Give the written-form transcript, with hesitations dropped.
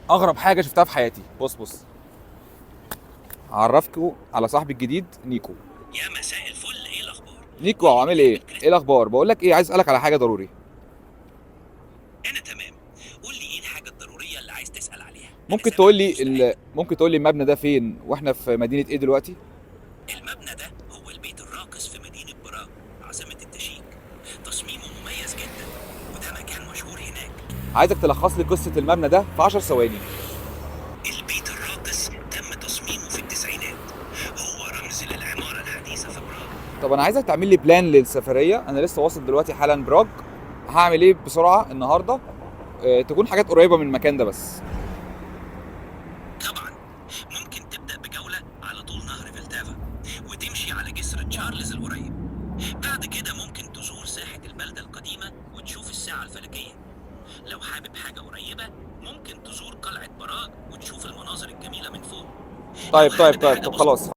اغرب حاجة شفتها في حياتي. بص بص، هعرفكوا على صاحبي الجديد نيكو. يا مساء الفل، ايه الاخبار؟ نيكو قول لي عامل ايه؟ بتحب ايه الاخبار؟ بقول لك ايه، عايز اسالك على حاجة ضروري. انا تمام. قول لي ايه الحاجة الضرورية اللي عايز تسال عليها؟ انا ممكن تقول سامعك لي ومستعد. ممكن تقول لي المبنى ده فين، واحنا في مدينة ايه دلوقتي؟ المبنى ده هو البيت الراقص في مدينة براغ، عاصمة التشيك. تصميمه مميز جدا، وده مكان مشهور هناك. عايزك تلخص لي قصة المبنى ده في 10 ثواني. البيت الراقص تم تصميمه في التسعينات، هو رمز للعماره الحديثة في براغ. طب انا عايزك تعمل لي plan للسفريه، انا لسه واصل دلوقتي حالا براغ. هعمل ايه بسرعة النهارده؟ تكون حاجات قريبه من المكان ده بس. طبعا، ممكن تبدا بجولة على طول نهر فلتافا وتمشي على جسر تشارلز القريب. بعد كده ممكن تزور ساحة البلدة القديمة وتشوف الساعة الفلكية. لو حابب حاجة قريبة، ممكن تزور قلعة براغ وتشوف المناظر الجميلة من فوق. لو طيب طيب حابب طيب حاجة طب بسيطة خلاص.